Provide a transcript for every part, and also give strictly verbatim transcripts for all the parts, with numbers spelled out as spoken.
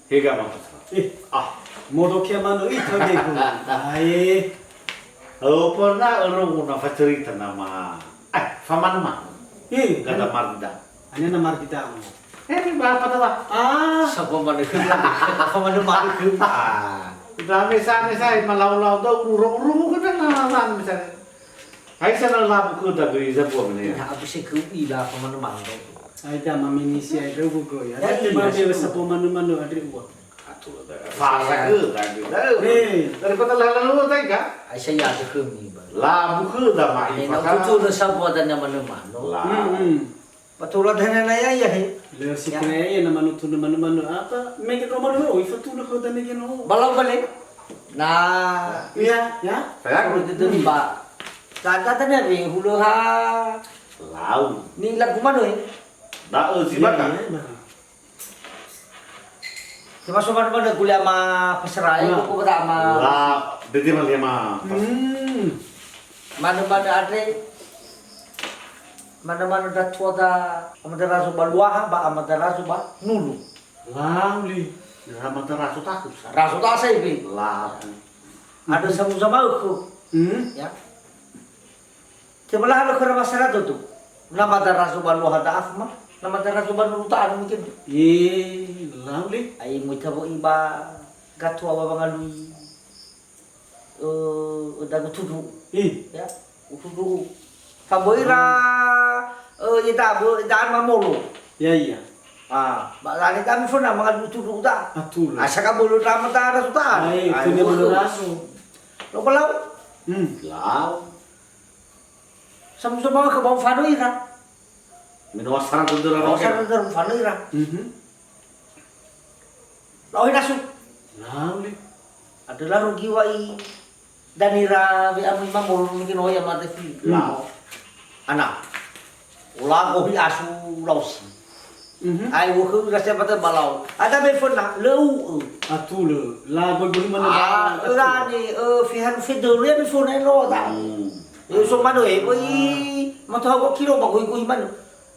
Hega ma pasra. Eh, ah, modo kia manu ita gegu. Ai. Oh, pernah orang guna facerita nama. Eh, faman manu. Eh, kata Margida. Ane na Margida. Eh, ini berapa tuh, Pak? Ah, sapa mana ke? Apa mana mana ke? Ah, udah mesa mesa malau-lau dah uru-uru kan, nah, nah, misalnya. Ai sana labu ke dah beri sapa mana ya? Ya, apa sih ke ila apa mana mana. Ai da maminisi ai da ugu goya. Ya, da te iya, mami sih. Wesa po manu-manu andre ua. Fasa ke tadi. Hei. Daripada lalu tadi kan? Ai saya ada kemi, Bang. Labu ke dah mai. Ini nak tutu na sabu ada nama-nama, no? Lah. Hmm, hmm. Betul ada nana ya, ya, he. Leo si kena ya nama nutu nama-nama apa? Mege no manu, oh, ifatu na kau tadi no. Balau balik. Nah, iya, ya. Saya itu, Pak. Tata tadi abi hulu ha. Lau. Ni lagu mana, eh? Da'ö si bakha. Iya, iya, bakha. Termasuk mana-mana kuliah sama Pasrai, nah. Aku kata sama. Lah, dia dia mah dia mah. Hmm. Mana-mana andre, mana-mana datua da Amada Razo ba Luaha, ba Amada Razo ba Nulu. Lauli, Amada Razo taku sa. Razo tak saya bi. Lah. Ada sama-sama aku. Hmm. Ya. Kemalaha lö khöra masyarakat tu. Na Amada Razo ba Luaha da Afma, na Amada Razo ba Nulu ta anu mungkin. Eh, lauli. Ai muita bo'i ba gatua ba bangalui. Eh, dagu tudu. Eh. Ya, utudu. Fa böi ra, eh, ida bö, ida an mamolo. Ya, iya. Ah, ba lani kami fana mangalu tudu da. Atul. Asa ka bolo ta Amada Razo ta. Ai, ai, tudu bolo. Razo. Lo balau. Hmm. Lau. Sama-sama ke bau fano ira. Mino asara tentara. Bau asara tentara fano ira. Mhm. Lao hinasu. Lauli. Ada laro giwa'i danira we amu imam molo mungkin oya mate fi. Hmm. Lao. Ana. Ula gohi asu laosi. Mhm. Ai, wökhö ira sa'ae ba da'ö ba lau. Ada me föna, lö u'ö. Atulö. La böi-böi manö ba, ah, atulö. Öra ni, ö, fihan fedölu ya me föna eno ta. Hmm. Yo so manö e, böi, mato hawa kilo ba gohi-gohi manö.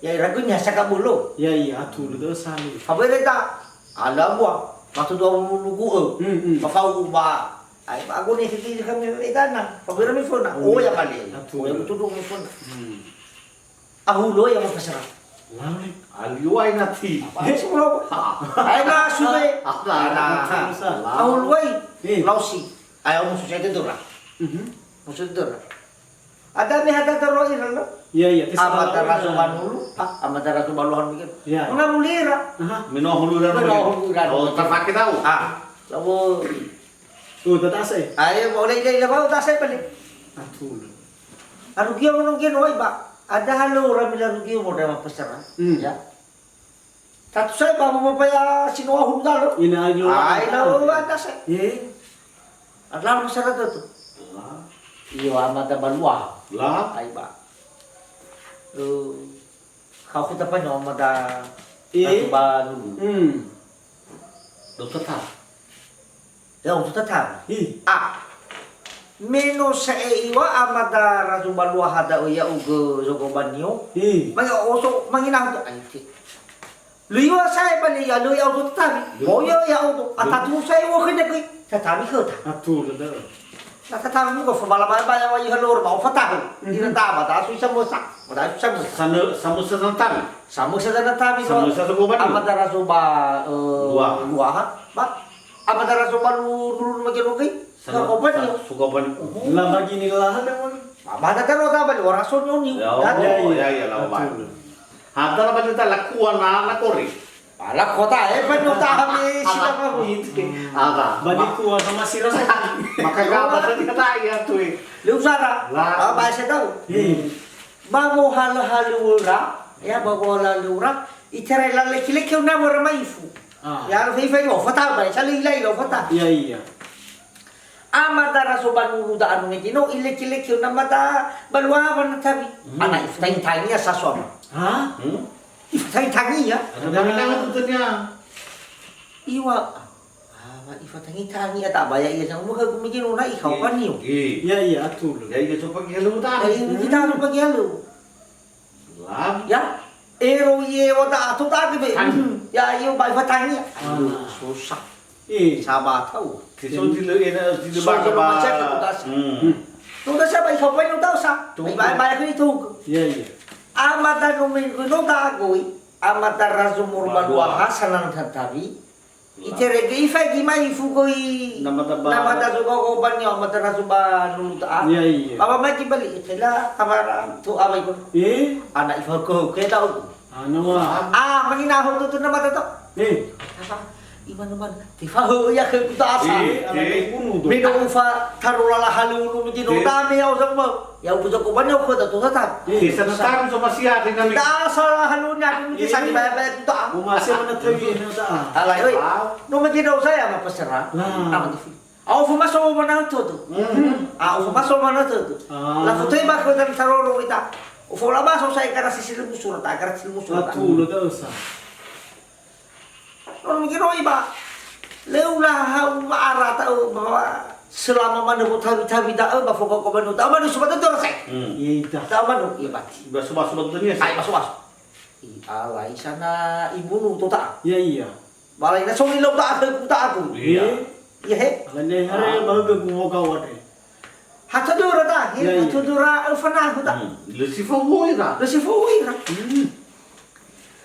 Ya, ira göi ni hasaka bölo. Ya, iya, atulö, da'ö sali. Fa böi re ta, ala bua, mato dua wulu lugu, ö. Hmm, hmm. Fa fau ba, ai, ba goni fiti kami me dana. Fa böi re me föna. Oh, ya, bale. Atulö. Oh, ya, betul dong me föna. Hmm. Ahulö ya mafasara. Lauli. Alio ai nati. Apa? He, semua. Ai na suwe. Apa? Ana. Apa? Ahulö ai. Eh. Laosi. Ai musu saya tedora. Mhm. Musu tedora. Ada me hada tero ira lo. Iya, iya. Amada Razo ba Nulu, ah, Amada Razo ba Luaha mungkin. Iya. Mengamulira. Aha. Mino hulu ira. Mino hulu ira. Oh, tafake tahu. Ah, lawo. Oh, tata saya. Ayo, boleh dia, dia mau tak saya balik. Atulö. Arugio mono nge noi ba. Ada halöra me larugio mono da mapesera. Hmm. Ya. Tatu saya ba mo paya sinoa hulu dalo. Ina ai lo. Ai, na lo ada saya. Ye. Ada lo masyarakat tu. Lah. Iyo, Amada ba Luaha. Lah. Ai ba. Tuh. Kau kita panyo Amada. Eh? Ratu ba Nulu. Hmm. Dokter Tan. Ya, untuk tetap. Hi. Ah. Me no sa'ae iŵa'ö Amada Razo ba Luaha da'ö ya'ugö zogo banio. Hi. Mangila oso, mangila oso. Ayo, cek. Lö iŵa'ö sa'ae ba le ya, lö ya'ugö tetapi. Lö. Oh, ya, ya'ugö. Lö. Atatu sa'ae wökhö ne göi. Tetapi khöta. Atulö da'ö. Na tetapi mugo fabala ba, ba ya wa iha lor ba, o fatahu. Mhm. Ira ta ba, ta sui samösa. Ba ta sui samösa. Sana, samösa sana tabi. Samösa sana tabi, no. Samösa zogo banio. Amada Razo ba, eh, Luaha. Luaha. Ba. Amada Razo ba lu, lu, lu, mage, mage. Sana, sa-, suka bani. Laba gini lahan dah, Bang. Ba, ba, da, da, da, ba, lu, orang so nyoni. Ya, oh, ya, ya, ya, lawan. Betul. Hata la bani ta la kua na, na kori. Ba, la kota, eh, ba, no ta hami, sila, ba, bu. Apa? Bani kua sama sira sa. Maka ka ba tadi kata ya tu, eh. Lu sara. Lah. Ba, ba, saya tahu. Hmm. Ba, mo hala-hala ura, ya, ba, mo hala-hala ura. Itera la leki-leki una mo rama ifu. Ah. Ya, lo fei fei lo fata ba, sali ilai lo fata. Iya, iya. Amada Razo ba Nulu da anu nege no, ileki-leki ona Amada ba Luaha na tabi. Hmm. Ana ifatangi-tangi ya saso ama. Hah? Hmm? Ifatangi-tangi ya. Ada mana tentunya? Iŵa'ö. Ah, ifatangi-tangi ya, tak bayar iya sama muka gumi gini, na ikau kan niu. Iya, iya, atulö. Ya, iya, coba kita lu tahu. Eh, kita lu pagi halu. Lam. Ya, ero ye wa ta, to ta ke be. Kan. Mhm. Ya, iyo, ba ifatangi. Aduh, susah. Eh. Sabar tahu. Ke so di le ena, di le So, baka di ba. Rumah sakit, udah sa. Hmm. Udah sa, ba ifatangi, udah sa. Tuh. Ba, ba, ba, itu. Iya, iya. Amada no me-, no da agoi. Amada razo morba Ba dua. Dua ha sanan tatabi. Iterege ifaigi mai fugoi Namada ba. Namada zoga ko bani, Amada razo ba nulu ta'a. Iya, iya. Baba mai kibali, ikela kamara tu abai ko. Eh? Ana ifahuku ke tau. Ana wa. Ah, mangina ho tu tu namada to. Eh. Apa? Iman-iman. Tifahu ya ke kuta asa. Eh, ana Eh. Ibunu tu. Mino ufa tarulala halu ulu mungkin Eh. Odame ya usah mau. Ya, uku Jakob banyo ko da to ta. Eh, sana taru sama sia dengan Tidak salah halunya, ini Iya. Bisa dibayar-bayar kita. Uma sia mana tawi na ta. Alai, oi. Wow. No mungkin dosa ya, apa serah? Nah. Apa di sini? Au fo maso mana tu tu. Hmm. Au fo maso mana tu tu. Ah. La foto ba ko dan taroro kita. Au fo la maso saya kara sisi ilmu surat, kara sisi ilmu surat. Atu lo ta usa. Non mungkin oi ba. Leu la ha u ma'ara ta'u bahwa selama mana bo tawi-tawi da'ö ba foko ko manu. Ta'u manu subat tu rasai. Hmm. Iya, ita. Ta'u manu, iya bati. Ba subat-subat tu ni ya. Ai, ba subat. I alai sana ibunu to ta. Iya, iya. Balai na soli lo ta aku ta aku. Iya. Iya he. Alai ne hare Ah. Ba ke ku mau kau ade. Hatodora ta, he, Iya, iya. Hatodora, eh, fanahu ta. Hmm. Lö si fou ira. Lö si fou ira. Hmm.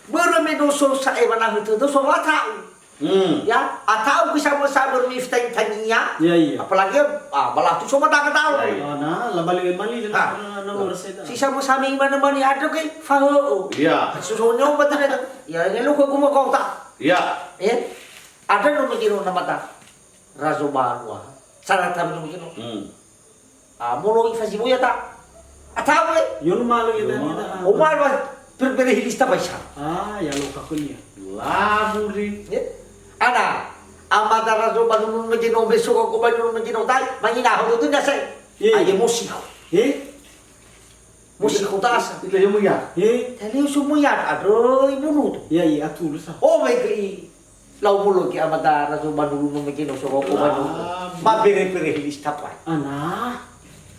Börö me no so sa'e wanahu tödö so wata'u. Hmm. Ya, ata'u ku sama-sama börö me fitai tania. Iya, iya. Apalagi, ah, balatu so matanga ta'u. Iya, iya. Ah, na, la bali mali Ah. Na, na, na, Si sama-sama imana mani ada ke faho'o. Iya. Susonyo betul itu. Ya, ini lu ke gumö kau ta. Iya. Eh? Ada no mungkin no nama ta. Razo banua. Sara tabi no mungkin no. Hmm. Ah, molo ifazi boya ta. Atau eh? Yo no malu ya tadi ta. O malu, per-, per-, hilista baisa. Ah, ya lo kakunia. Laburi. Ya. Ana, amada razo banunu mungkin no beso ko banunu mungkin no tai. Mangina ho tu nasa. Iya. Ayo mosi. Eh? Musi kota asa. Ila yo muya. Eh? Tali usu muya, adoi bunu tu. Iya, iya, atu lu sa. Oh, baik ke i. Lau mulo ke amada razo banulu no mekeno so roko Ah, banulu. Ba bere-bere hilis tapai. Ana.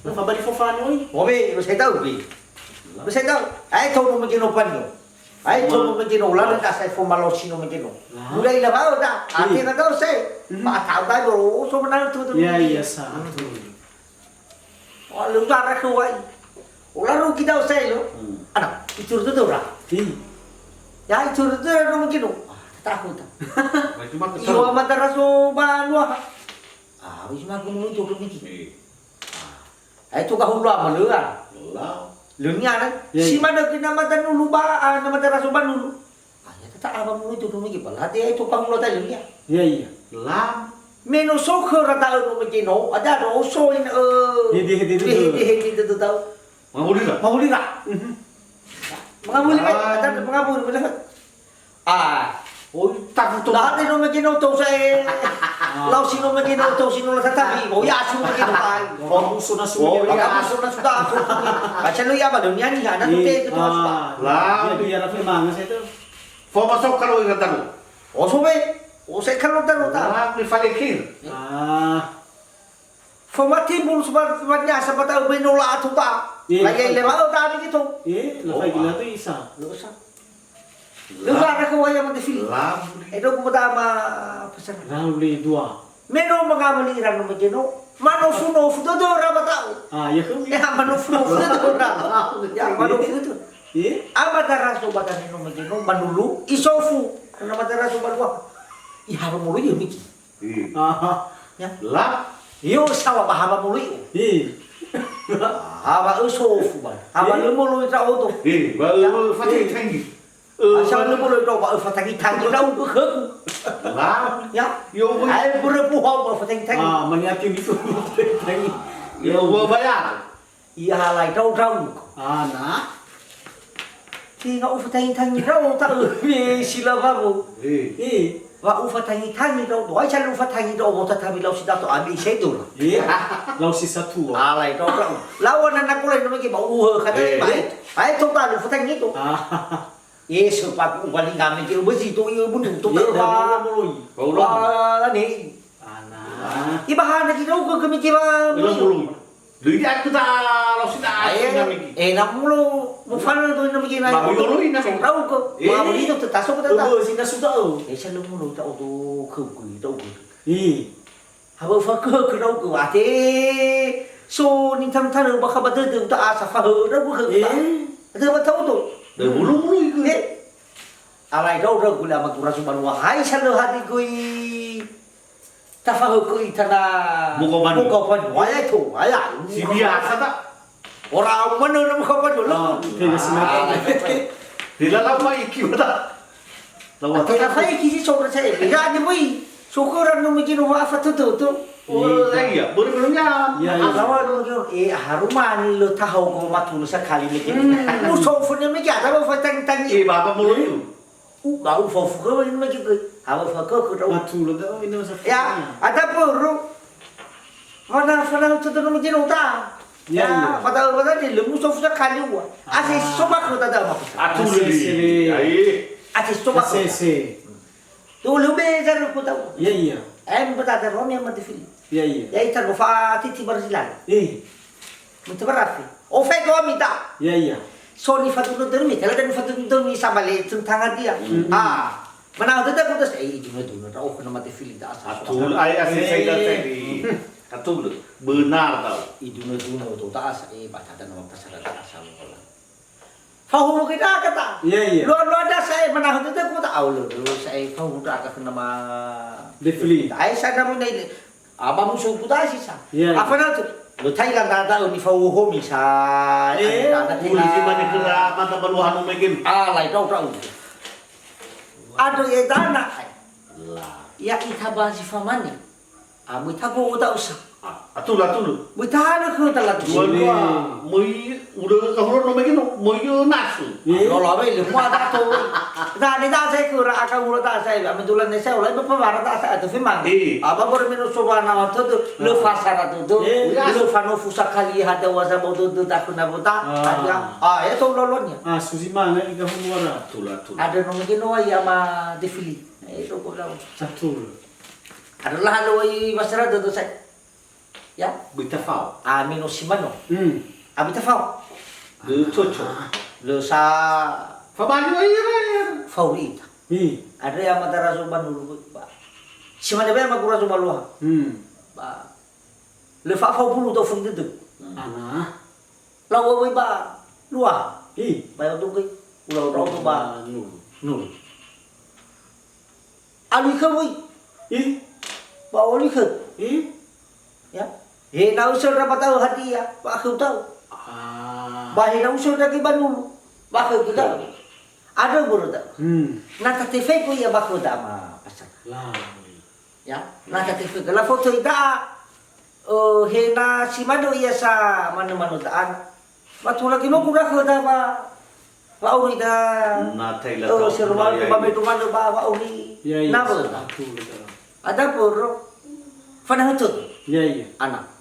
Nafa bali fofano i. Oh, be, lo saya tahu, be. Lo saya tahu. Ai, tau no mekeno panyo. Ai, tau no mekeno, la da saya fo malosi no mekeno. Ah. Mulai la bao da. Ate na tahu saya. Mhm. Ba tahu ba lo so menang tu tu. Iya, iya, sa. Atu. Oh, lö zara khöu ai. O laru kita osai lo. Hmm. Ana, ituru tödöra. Hmm. Ya, ituru tödöra no mungkin no. Ah, takut. Baju mah kesel. Iyo, amada razo banua. Ah, baju mah aku nulu itu mungkin. Iya. Ah. Ai to kahulu ama lö, ah. Lah. Lö nia, nah. Ya, ya. Si mana kena mata nulu ba, ah, na mata razo banulu. Ah, ya, tata apa mulu itu dulu gitu. Lah, dia itu kamu lo tadi ya. Iya, iya. Lam. Meno so khöra da'ö no mege no, ada do so in, eh. Hede, hede, hede. Hede, hede, hede, hede, tau. Mahulira. Mahulira. Mhm. Mangabuli, Ah. Ada mangabuli, benar. Ah. Oh, tak betul. Lah, ada no mege no, tau saya. Ah. Lau si no mege no, tau si no, tatapi. Oh, ya, asu mege no, ai. Oh, musuh nasu Oh, mege no. Ya, asu nasu dah, asu. Baca lu ya, apa dunia ni, ada tu, Iya. Teh, itu, Ah. Lah. Dia, dia, Raffi, mana saya tu? Fo masok kalau ingat aku. Oso we, o se kalo ta rota. Wah, ni falekir. Ah. Fo mati bulu sebat, sebatnya, sebat tahu beno la atu ta. Iya, Lagi iya. Lema o ta ni gitu. Iya, la Oh, fai gila ah. Tu isa. Lo sa. Lu La- bara ke waya mati fili. Lam. Edo ku pertama pesan. Lalu dua. Meno mangawali ira no mege no, manofu-nofu dodora ba ta'u. Ah, iya, kan? Ya, manofu-nofu dodora. Ya, manofu itu. Iya. Amada razo ba dane no mege no, manulu, isofu. Karena amada razo ba dua. Ihaba mulu iyo miki. Iya. Aha. Ya. Lah. Iyo, sawa ba haba mulu iyo. Iya. Haba isofu ba. Haba Iya. Lemo lo ita oto. Iya, ba Ya. Fatih Iya. Tenggi. Eh, Asal lu boleh tahu, Pak, fatangi-tangi tahu ke aku. Lah. Ya. Yo, boy. Ai, pura puhau, Pak, fatangi-tangi. Ah, mani aku itu, fatangi-tangi. Yo, gua bayar. Iya, halai, tahu, tahu. Ah, nah. Tinggal fatangi-tangi, tahu, tahu. Ni sila baru. Eh. Eh. Wa ufatangi-tangi, tahu, tahu. Ai, cari ufatangi, tahu, mau tatabi lau si dato, abi, saya itu lah. Iya. Lau si satu. Alai, tahu, tahu. Lawan anak mulai, nama ke, mau, uh, kata Eh. Baik. Ai, tahu, tahu, ufatangi itu. Ah. Yesu paku upalinga mege bezi to iyo bunu to Iya, ba. Ba ulo. Ba ulo. Ba ne. Ana. Ibahana kita uga kami kiba Ulo bulu. Bulu. Lagi aku tak Ae, eh, na mulo mufana do na migi na. Ba mulo ina. Tahu ko. Eh. Ba mulo itu taso ko tata. Oh, sina sudah, oh. Eh, saya mulo tak auto ke ke tak auto. Ih. Haba fa ke ke tak auto. Ate. So ni tam tan ba khabar tu tak asa fa ke tak auto. Eh. Ada ba tahu tu. Dah mulo mulo itu. Eh. Alai dau dau gula ma kura subalua. Hai salo hadi kui. Tafahökö ita na Muko banua. Muko banua, ya itu, ya. Si biasa ta? Orang mana na muko banua, lo? Ah, tidak semata. Ah, tidak lama iki mata. Lama. Tidak lama iki si sore saya. Ya, ni wei. Syukur anu mungkin wa fa tu tu tu. Oh, iya, baru belum ya. Iya, iya. Lawan mungkin, eh, harumani lo tahu ko matu sakali mungkin. Hmm. Musofu ni mungkin ada lo fa tang tang. Eh, baba mulut tu. U, ba ufaufukö wali numa gigöi. Hawa fakö kö da'u. Matulö da'u, ina masa. Ya, ada puru. Fana, fana ututu numa gino ta. Ya, ya, ya. Fata, fata di lemu sofu sa kali ua. Ah. Ase soba kö tada ma. Atulö di. Ase, ase. Ai. Ase soba kö. Ase, ase. Tu lu be zaru kö tau. Ya, ya. Em bata da romi ama tefili. Ya, ya. Ya, ita go fa titi Brazil. Eh. Mutebarafi. Ofego mita. Iya, iya. So nifatunö dömi, tela dan nifatunö dömi sabale tentang dia. Hmm. Ah, mana ada tak udah eh idunö-dunö ra'o kena mate fili tak asa. Atul, ai, ase, sai, sai, sai. Atul, benar tau. Idunö-dunö tu tak asa, eh, baca dan nama pasara tak asa. Fahu kita kata. Iya, iya. Lo, lo ada saya mana ada tak udah au lo, lo saya fahu tak kena ma. Defili. Ai saya namun ini. Aba musuhu dasi sa. Iya, iya. Apa na tu? Lo Thailand na da'ö nifaohomi sa. Eh, ada, ada uli si mane kera mata baluhan mungkin. Ah, lai dau dau. Ado ye dana. La. Ya ita ba si famani. Ah, mu ita go uta usa. Ah, atul, atul. Mu ita hana ke uta lagi. Dua, dua. Mui Udah kahura no mege no, moyo nasu. Eh? Lo lo be le mua da to. Da ne da sai kura aka ura da sai, ba medula ne sai, olai ba pawara da sai, atau femang. Eh. Aba bor meno soba na wa to, le fasara to. Eh. Le fano fusa kali hada waza bodo do da kuna bota. Ah. Ada, ah, ya to lolonya. Ah, susi mana ika humura. Tula, tula. Ada no mege no ya ma defili. Eh, to ko lau. Catur. Ada lah lo i masara do do sai. Ya. Bita fao. Amino si mano. Hmm. Abita fao. Le cocok. Le sa. Fabali wa ira, ira. Fao ita. Hmm. Ada yang mata rasul banulu, Pak. Si mana ba yang aku rasul balua. Hmm. Ba. Le fa fao bulu to fung dede. Ana. Lawa wai ba. Lua. Hi. Ba yang tu ke. Ulau rau tu ba. Nulu. Nulu. Alui khöu wöi. Ih. Ba oli khöu. Ih. Ya. He na usöra ba tau hadia, ba khöu tau. Ah. Ba he na usöra ge banulu, ba khöu tau. Ada buru tau. Hmm. Na tatefegu ia ba khöu tama pasal. Lah. Ya, na tatefegu. La foto ita, eh, he na si madu ia sa manu-manu ta'an. Ba tola ginogu rakhö da ba, wa'auri da. Na taila eh, tau serumah maya ba ini. Medu mana ba, wa'auri. Ya, ya. Na ba. Satu, betul. Ada poro. Fana hutut. Ya, ya. Ana.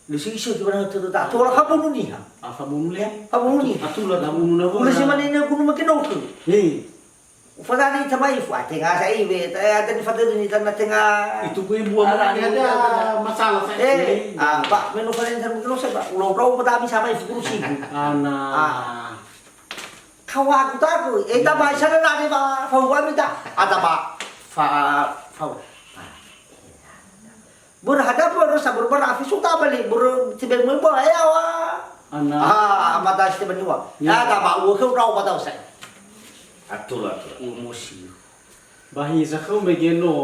Lu si isu di fana hutut ta. Tola kabunu niha. Ah, kabunu le. Kabunu niha. Atula kabunu na. Ula si mana ina gunu makin oke. Hei. Ufadani tamai fu, ah, tenga sa iwe, eh, ada ni fadani tanah tenga. Itu gue buah mana ada masalah saya. Eh, ah, Pak, menu fadani tanah mungkin saya, Pak. Ulau rau petani sama ifu kurusi. Ana. Ah. Kawaku taku, eh, tak baik sana lah ni, Pak. Fau kami tak? Ada, Pak. Fa, fau. Bur hada bur sabur bur afi suta bali bur tibe mui bur ya wa. Ana. Ah, mata si tibe ni wa. Ya. Ya, tak ba u ke rau mata usai. Atul, atul. U musi. Bahi zakhau megeno,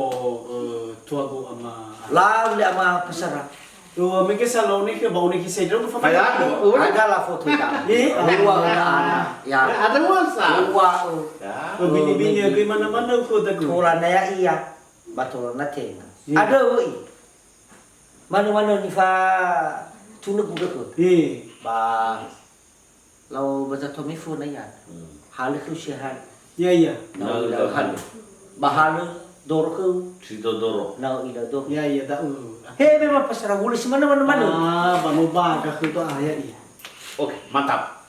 eh, tuagu ama. Lau le ama pasara. Dua mege sa lau neke bau neke saya dulu fa. Ada, ada. Ada lah foto ita. Eh, ada. Dua ada ana. Ya. Ya, ada masa. Dua. Ya. Bini-bini oh, agi mana-mana uko tagu. Tola na ya iya. Ba tola na tenga. Iya. Ada woi. Manu-manu nifatunö gudökhö. He. Ba lau baca tomifu na iyan. Hmm. Halö khöu si halö. Iya, iya. Na ila halö. Ba halö doro khöu. Si dodoro. Na ila doro. Iya, iya, da'u. He, memang pasara wulu si mana, mana, mana. Ah, ba no ba ga khöu to, ah, ya, iya. Oke, mantap.